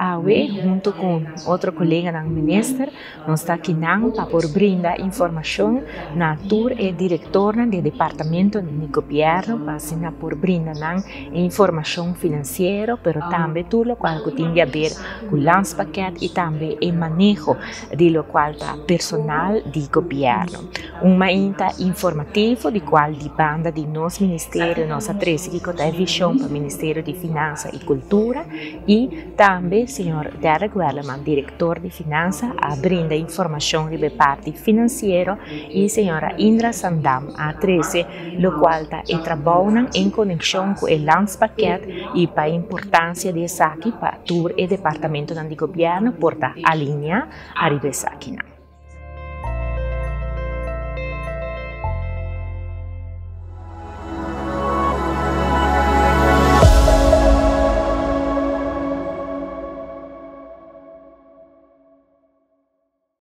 Awe, hunto cu otro coleganan minister, nos ta akinan pa por brinda informacion na tur e directornan di e departamentonan di gobierno pa asina por brinda nan e informacion financiero, pero tambe tur locual cu tin di haber cu landspakket y tambe e maneho di locual ta personal di gobierno. Un mainta informativo di cual di banda di nos ministerio nos a trece kico ta e vision pa Ministerio di Finansa y Cultura y tambe señor Derek Werleman, director di Finansa, a brinda informacion riba e parti financiero y señora Indra Sandam a trece locual ta e trabounan en conexion cu e landspakket y pa e importancia di esaki pa tur e departamentonan di gobierno por ta alinea ariba esakinan.